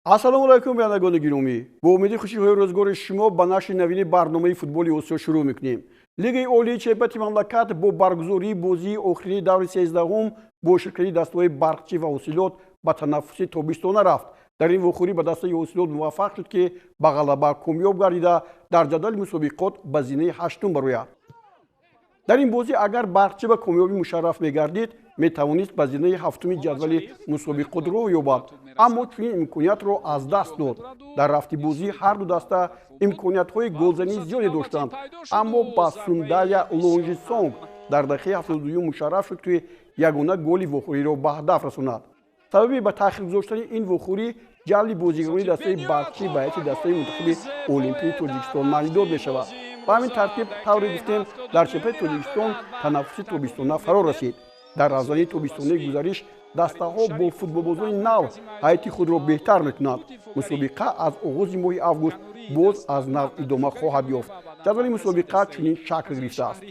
Ассалому алайкум, бинандагони гиромӣ. Бо умеди хушиҳои рӯзгори шумо ба нашри навини барномаи футболи Осиё шурӯъ мекунем. Лигаи олии чемпионати мамлакат бо баргузории бозии охирини даври 13-ум бо ширкати дастаҳои Барқчӣ ва Ҳосилот ба танаффуси тобистона рафт. Дар ин вохӯрӣ ба дастаи Ҳосилот муваффақ шуд, ки ба ғалаба комёб гардида, дар ҷадвали мусобиқот ба зинаи ҳаштум барояд. Дар ин бозӣ агар Барқчӣ ба комёбӣ мушарраф мегардид, метавонист ба зинаи ҳафтуми ҷадвали мусобиқот роҳ ёбад, аммо чунин имкониятро аз даст дод. Дар рафти бозӣ ҳар ду даста имкониятҳои голзании зиёде доштанд, аммо ба Сундая Лонжисонг дар дақиқаи 72 мушарраф шуд, ки ягона голи вохӯриро ба ҳадаф расонад. Сабаби ба таъхир гузоштани ин вохӯрӣ ҷалби бозигарони дастаи Барқчӣ ба ҳайати дастаи мунтахаби Олимпии Тоҷикистон маънидод мешавад. Ба ҳамин тартиб, тавре гуфтем, дар чемпионати Тоҷикистон танаффуси тобистона фаро расид. Дар равзании тобистонаи гузариш дастаҳо бо футболбозони нав ҳайати худро беҳтар мекунанд. Мусобиқа аз оғози моҳи август боз аз нав идома хоҳад ёфт. Ҷадвали мусобиқа чунин шакл гирифтааст.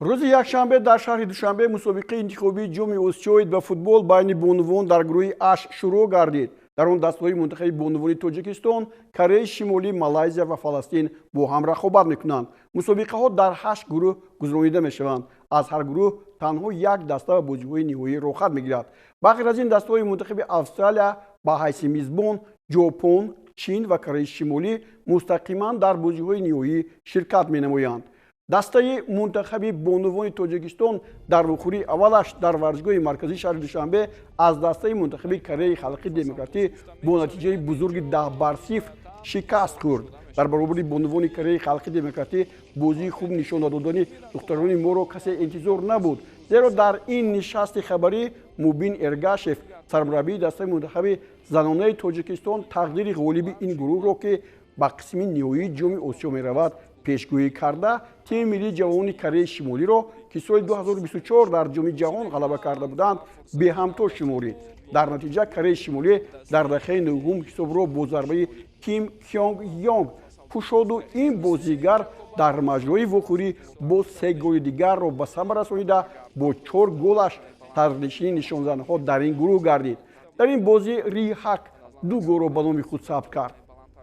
Рӯзи якшанбе дар шаҳри Душанбе мусобиқаи интихобии Ҷоми Осиё оид ба футбол байни бонувон дар гурӯҳи Аш шурӯъ гардид. Дар он дастаҳои мунтахаби бонувони Тоҷикистон, Кореяи Шимолӣ, Малайзия ва Фаластин бо ҳам рақобат мекунанд. Мусобиқаҳо дар 8 гурӯҳ гузаронида мешаванд. Аз ҳар гурӯҳ танҳо як даста ба бозиҳои ниҳоӣ роҳхат мегирад. Ба ғайр аз ин, дастаҳои мунтахаби Австралия ба ҳайси мизбон, Ҷопон, Чин ва Кореяи Шимолӣ мустақиман дар бозиҳои ниҳоӣ ширкат менамоянд. Дастаи мунтахаби бонувони Тоҷикистон дар вохӯрии аввалаш дар варзишгоҳи марказии шаҳри Душанбе аз дастаи мунтахаби Кореяи Халқи Демократӣ бо натиҷаи бузурги 10-0 шикаст хӯрд. Дар баробари бонувони Кореяи Халқи Демократӣ бозии хуб нишон надодани духтарони моро касе интизор набуд, зеро дар ин нишасти хабарӣ Мубин Эргашев, сармураббии дастаи мунтахаби занонаи Тоҷикистон, тақдири ғолиби ин гурӯҳро, ки ба қисми ниҳоии Ҷоми Осиё меравад, пешгӯӣ карда, тими миллии ҷавонони Кореяи Шимолиро, ки соли 2024 дар Ҷоми ҷаҳон ғалаба карда буданд, беҳамто шуморид. Дар натиҷа Кореяи Шимолӣ дар дақиқаи 9 ҳисобро бо зарбаи Ким Кёнг Йонг кушоду ин бозигар дар маҷрои вохӯрӣ бо се голи дигарро ба самар расонида, бо 4 голаш сарнишини нишонзанҳо дар ин гурӯҳ гардид. Дар ин бозӣ Ри Ҳак 2 голро ба номи худ сабт кард.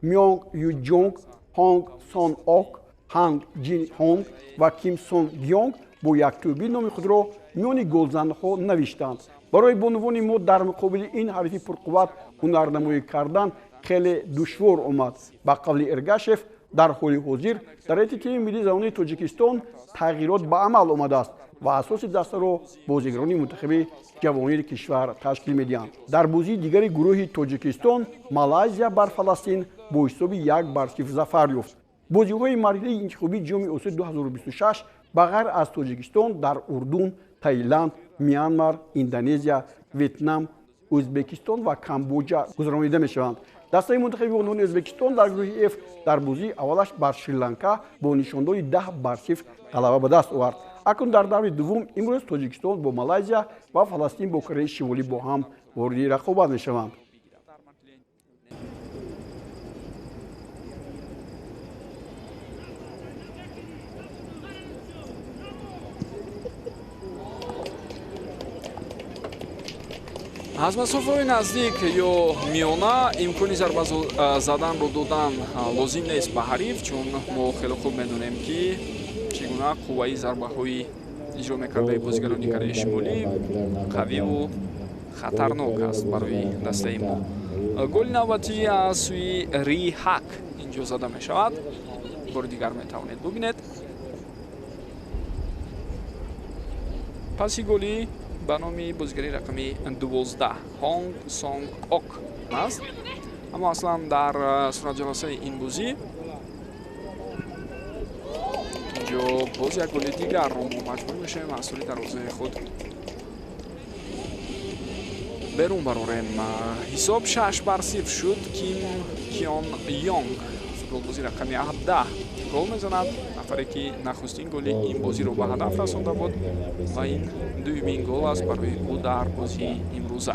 Мёнг Юҷонг, Ҳонг Сон Ок, Ҳанг Ҷин Ҳонг ва Ким Сон Гёнг бо яктӯбӣ номи худро миёни голзанҳо навиштанд. Барои бонувони мо дар муқобили ин ҳарифи пурқувват ҳунарнамоӣ кардан хеле душвор омад. Ба қавли Эргашев, дар ҳоли ҳозир дар ҳайати тими миллии занони Тоҷикистон тағйирот ба амал омадааст ва асоси дастаро бозигарони мунтахаби ҷавонии кишвар ташкил медиҳанд. Дар бозии дигари гурӯҳи Тоҷикистон Малайзия бар Фаластин бо ҳисоби 1-0 зафар ёфт. Бозиҳои марҳилаи интихобии Ҷоми Осиё 2026 ба ғайр аз Тоҷикистон дар Урдун, Таиланд, Мянмар, Индонезия, Ветнам, Ӯзбекистон ва Камбоҷа гузаронида мешаванд. Дастаи мунтахаби бонувони Ӯзбекистон дар гурӯҳи Ф дар бозии аввалаш бар Шри-Ланка бо нишондоди 10-0 ғалаба ба даст овард. Акнун дар даври дуввум имрӯз Тоҷикистон бо Малайзия ва Фаластин бо Кореяи Шимолӣ бо ҳам вориди рақобат мешаванд. Аз масофаҳои наздик ё миёна имкони зарба заданро додан лозим нест ба ҳариф, чун мо хеле хуб медонем, ки чӣ гуна қувваи зарбаҳои иҷро мекардаи бозигарони Кореяи Шимолӣ қавиву хатарнок аст барои дастаи мо. Голи навбатӣ аз сӯи Ри Ҳак инҷо зада мешавад. Бори дигар метавонед бубинед. Паси голӣ ба номи бозигари рақами 12 Ҳонг Сонг Ок аст. Аммо аслан дар суратҷаласаи ин бозӣ инҷо боз як голи дигарро мо маҷбур мешавем аз сури дарвозаи худ берун барорем. Ҳисоб 6-0 шуд. Ким Кён Йонг, футболбози рақами 17, гол мезанад, нафаре ки нахустин голи ин бозиро ба ҳадаф расонда буд ва ин дуюмин гол аст барои ӯ дар бозии имрӯза.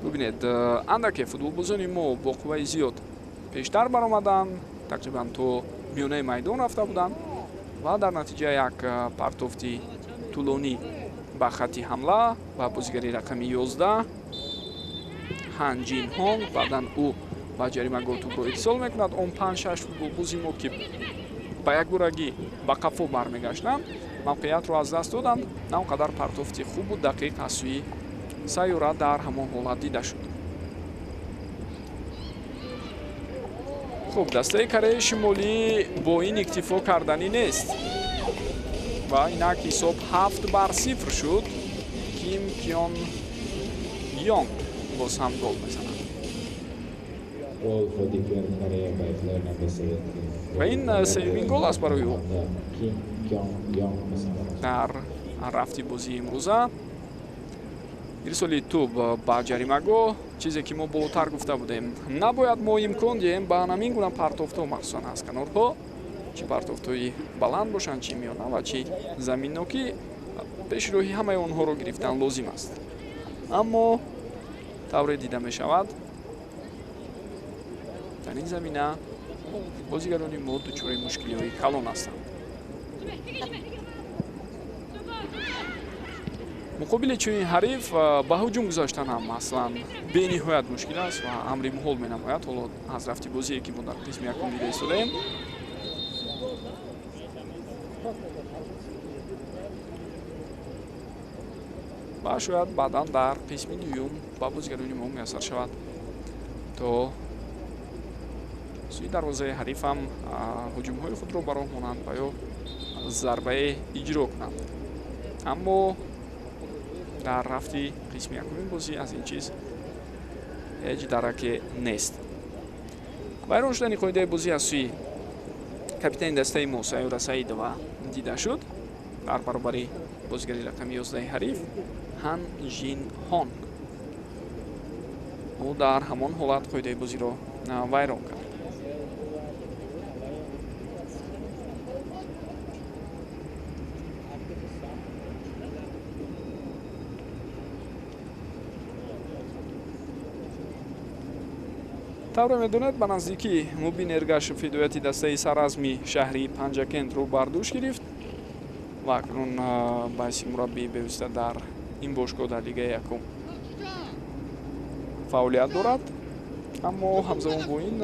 Бубинед, андаке футболбозони мо бо қувваи зиёд Пештар баромаданд, тақрибан то миёнаи майдон рафта буданд ва дар натиҷа як партофти тӯлонӣ ба хатти ҳамла ва бозигари рақами 11 Хан Ҷин Ҳонг, баъдан ӯ ба ҷаримагоҳ тӯбро ирсол мекунад. Он 5-6 футболбози мо, ки ба якборагӣ ба қафо бармегаштанд, мавқеиятро аз даст доданд. На он қадар партофти хубу дақиқ аз сӯи Сайёра дар ҳамон ҳолат дида шуд. Хуб, дастаи Кореяи Шимолӣ бо ин иктифо карданӣ нест ва инак ҳисоб 7-0 шуд. Ким Кён Йонг боз ҳам гол мезанад. Ва ин сеюмин гол аст барои ӯ дар рафти бозии имрӯза. Ирсоли тӯб ба ҷаримагоҳ, чизе ки мо болотар гуфта будем, набояд мо имкон диҳем ба ҳамин гуна партофтҳо, махсусан аз канорҳо, чӣ партофтҳои баланд бошанд, чӣ миёна ва чӣ заминнокӣ, пешроҳи ҳамаи онҳоро гирифтан лозим аст. Аммо тавре дида мешавад, дар ин замина бозигарони мо дучори мушкилиҳои калон ҳастанд. Муқобили чунин ҳариф ба ҳуҷум гузаштан ҳам аслан бениҳоят мушкил аст ва амри муҳол менамояд. Ҳоло аз рафти бозие, ки мо дар қисми якум дида истодаем, ва шояд баъдан дар қисми дуюм ба бозигарони мо муяссар шавад то сӯи дарвозаи ҳарифам ҳуҷумҳои худро ба роҳ монанд ва ё зарбае иҷро кунанд. Аммо дар рафти қисми якуми бозӣ аз ин чиз ҳеҷ дараке нест. Вайрон шудани қоидаи бозӣ аз сӯи капитани дастаи мо Сайёра Саидова дида шуд дар баробари бозигари рақами 11 ҳариф Хан Жин Ҳонг. Ӯ дар ҳамон ҳолат қоидаи бозиро вайрон кард. Тавре медонед, ба наздикӣ Мубин Эргашев ҳидояти дастаи саразми шаҳри Панҷакентро бар дӯш гирифт ва акнун ба ҳайси мураббии бевосита дар ин бошгоҳ дар лигаи якум фаъолият дорад. Аммо ҳамзамон бо ин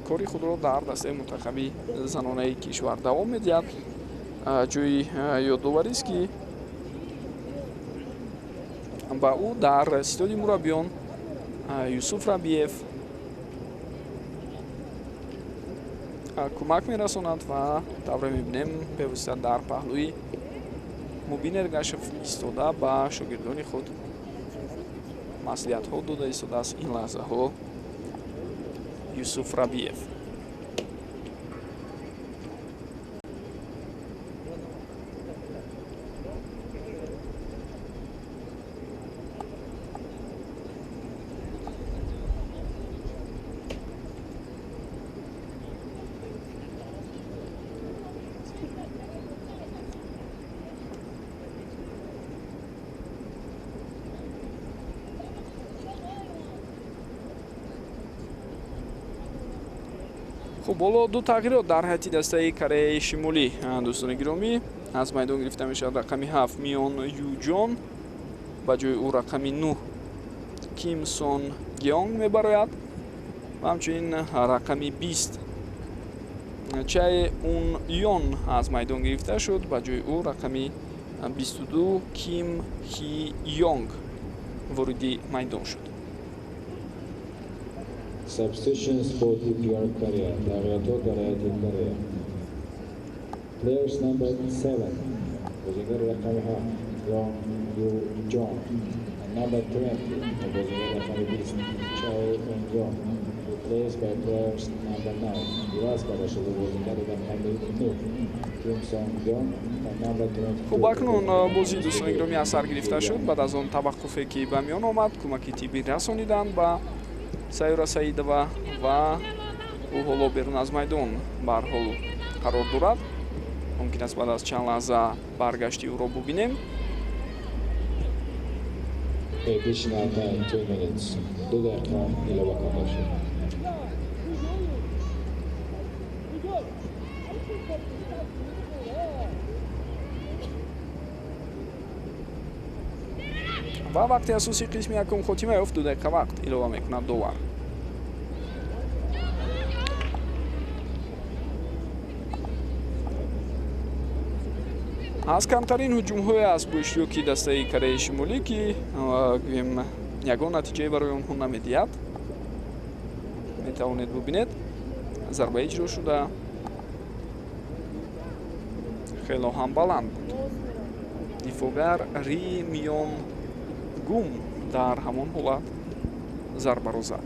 кори худро дар дастаи мунтахаби занонаи кишвар давом медиҳад. Ҷои ёдоварист, ки ба ӯ дар ситоди мураббиён Юсуф Рабиев кӯмак мерасонад ва тавре мебинем бевосита дар паҳлӯи Мубин Эргашев истода ба шогирдони худ маслиҳатҳо дода истодааст. Ин лаҳзаҳо Юсуф Рабиев. Хуб, ҳоло ду тағйирот дар ҳайати дастаи Кореяи Шимолӣ. Дӯстони гиромӣ, аз майдон гирифта мешавад рақами 7 Миён Юҷон, ба ҷои ӯ рақами 9 Ким Сон Гёнг мебарояд ва ҳамчунин рақами 20 Чай Ун Йон аз майдон гирифта шуд, ба ҷои ӯ рақами 22 Ким Хи Йонг вориди майдон шуд. Substitutions for DPR Korea. Тағйиротҳо дар ҳайати Корея. Players number 7, бозигари рақами 7 Йон Ю Ҷон, number 20, бозигари рақами 20 Чай Ун Йон, replaced by players number 9, иваз карда шуд бозигари рақами 9 Ким Сон Гён ва number 22. Хуб, акнун бозии дӯстони гиромӣ аз сар гирифта шуд. Баъд аз он таваққуфе, ки ба миён омад, кӯмаки тиббӣ расониданд ба Сайёра Саидова ва ӯ ҳоло берун аз майдон барҳол қарор дорад. Мумкин аст баъд аз чанд лаҳза баргашти ӯро бубинем. Additional time 2 minutes. 2 дақиқа илова карда шуд. Ва вақти асосии қисми якум хотима ёфт, 2 дақиқа вақт илова мекунад довар. Аз камтарин ҳуҷумҳое аст бо иштироки дастаи Кореяи Шимолӣ, ки гӯем ягон натиҷае барои онҳо намедиҳад. Метавонед бубинед, зарба иҷро шуда хело ҳам баланд буд. Дифоъгар Ри Миён Гум дар ҳамон ҳолат зарбаро зад.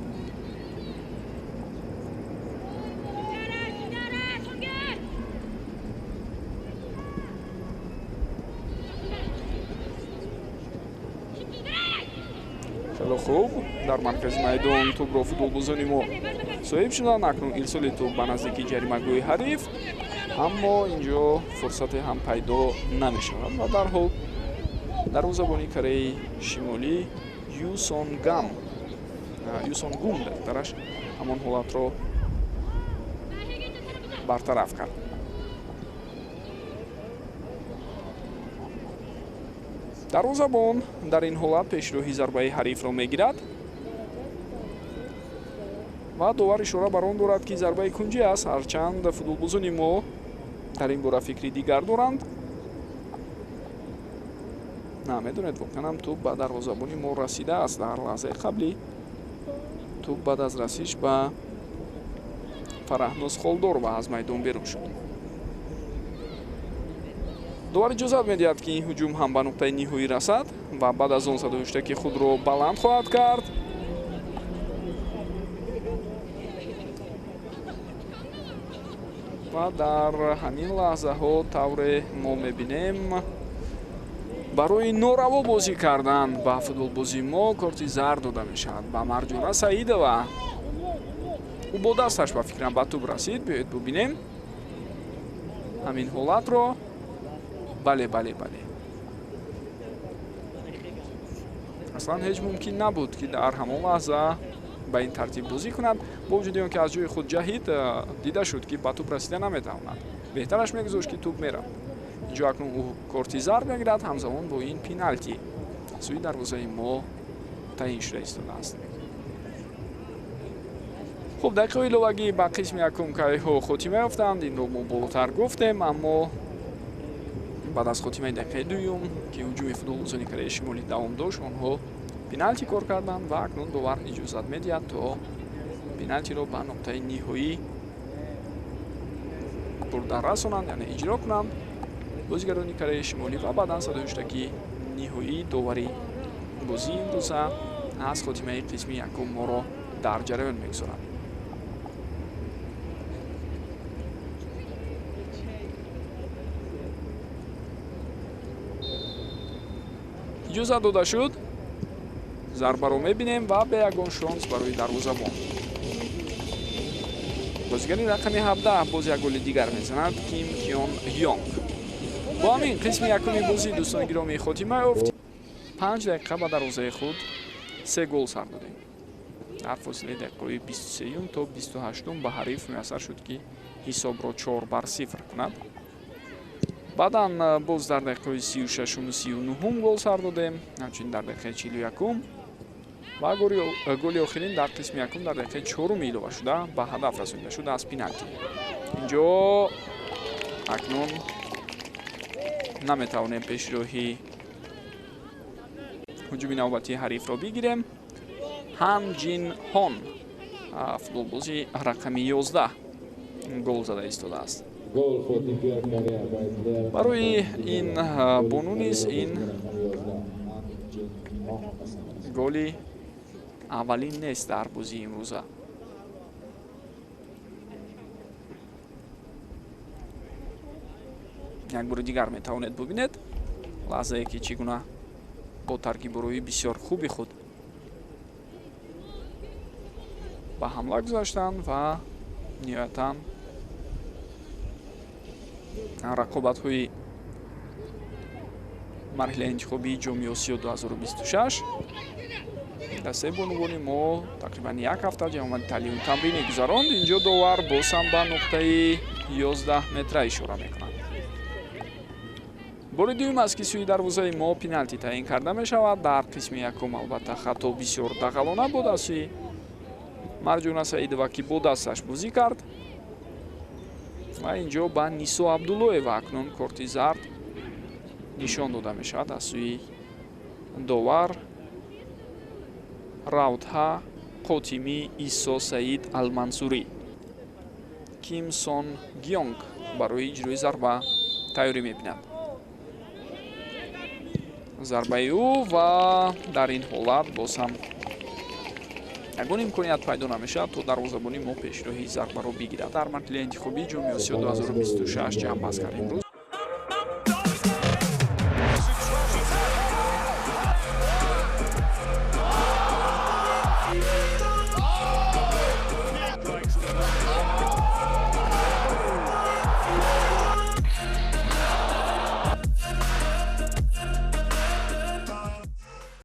Хело хуб дар маркази майдон тӯбро футболбозони мо соҳиб шуданд. Акнун ирсоли тӯб ба наздики ҷаримагоҳи ҳариф, аммо инҷо фурсате ҳам пайдо намешавад ва дарҳол дарвозабони Кореяи Шимолӣ Юсон Гум дараш ҳамон ҳолатро бартараф кард. Дарвозабон дар ин ҳолат пешроҳи зарбаи ҳарифро мегирад ва довар ишора бар он дорад, ки зарбаи кунҷӣ аст, ҳарчанд футболбозони мо дар ин бора фикри дигар доранд. На, медонед, воқеан ҳам тӯб ба дарвозабони мо расидааст. Дар лаҳзаи қаблӣ тӯб баъд аз расиш ба Фараҳноз Холдорова аз майдон берун шуд. Довар иҷозат медиҳад, ки ин ҳуҷум ҳам ба нуқтаи ниҳоӣ расад ва баъд аз он садои худро баланд хоҳад кард. Ва дар ҳамин лаҳзаҳо тавре мо мебинем, барои нораво бозӣ кардан ба футболбозии мо корти зард дода мешавад ба Марҷона Саидова. Ӯ бо дасташ ба фикрам ба тӯб расид. Биёед бубинем ҳамин ҳолатро. Бале, бале, бале. Аслан ҳеҷ мумкин набуд, ки дар ҳамон лаҳза ба ин тартиб бозӣ кунад. Бо вуҷуди он ки аз ҷои худ ҷаҳид, дида шуд, ки ба тӯб расида наметавонад. Беҳтараш мегузошт, ки тӯб мерафт. Инҷо акнун ӯ корти зард мегирад, ҳамзамон бо ин пеналти сӯи дарвозаи мо таъин шуда истодааст. Хуб, дақиқаҳои иловагӣ ба қисми якум кайҳо хотима ёфтанд. Инро мо болотар гуфтем, аммо баъд аз хотимаи дақиқаи дуюм, ки ҳуҷуми футболбозони Кореяи Шимолӣ давом дошт, онҳо пеналти кор карданд ва акнун довар иҷозат медиҳад, то пеналтиро ба нуқтаи ниҳоӣ бурда расонанд, яъне иҷро кунанд бозигарони Кореяи Шимолӣ ва баъдан садои ниҳоии довари бозии имрӯза аз хотимаи қисми якум моро дар ҷараён мегузорад. Иҷозат дода шуд. Зарбаро мебинем ва бе ягон шонс барои дарвозабон. Бозигари рақами 17 боз як голи дигар мезанад, Ким Кён Йонг. Бо ҳамин қисми якуми бозӣ, дӯстони гиромӣ, хотима ёфт. 5 дақиқа ба дарвозаи худ 3 гол сар додем. Дар фосилаи дақиқаҳои 23 то 28 ба ҳариф муяссар шуд, ки ҳисобро 4-0 кунад. Баъдан боз дар дақиқаҳои 36 39 гол сар додем, ҳамчунин дар дақиқаи 41 ва голи охирин дар қисми якум дар дақиқаи 4 илова шуда ба ҳадаф расонида шуд аз пеналти. Инҷо акнун наметавонем пешроҳи ҳуҷуми навбатии ҳарифро бигирем. Ҳан Ҷин Хон, футболбози рақами 11, гол зада истодааст. Барои ин бону низ ин голи аввалин нест дар бозии имрӯза. Як бори дигар метавонед бубинед лаҳзае, ки чӣ гуна бо таркибурӯи бисёр хуби худ ба ҳамла гузаштанд ва ниҳоятан рақобатҳои марҳилаи интихобии Ҷоми Осиё 2026 дастаи бонувони мо тақрибан як ҳафта ҷамъомади таълиму тамринӣ гузаронд. Инҷо довар боз ҳам ба нуқтаи 11 метра ишора мекунад. Бори дуюм аст, ки сӯи дарвозаи мо пеналти таъин карда мешавад. Дар қисми якум, албатта, хато бисёр дағалона буд аз сӯи Марҷона Саидова, ки бо дасташ бозӣ кард, ва инҷо ба Нисо Абдуллоева акнун корти зард нишон дода мешавад аз сӯи довар Равдҳа Қотимӣ Исо Саид Алмансурӣ. Ким Сон Гёнг барои иҷрои зарба тайёрӣ мебинад. Зарбаи ӯ, ва дар ин ҳолат боз ҳам ягон имконият пайдо намешавад, то дарвозабони мо пешроҳи зарбаро бигирад. Дар марҳилаи интихобии Ҷоми Осиё 2026 ҷамъбаст кард имрӯз.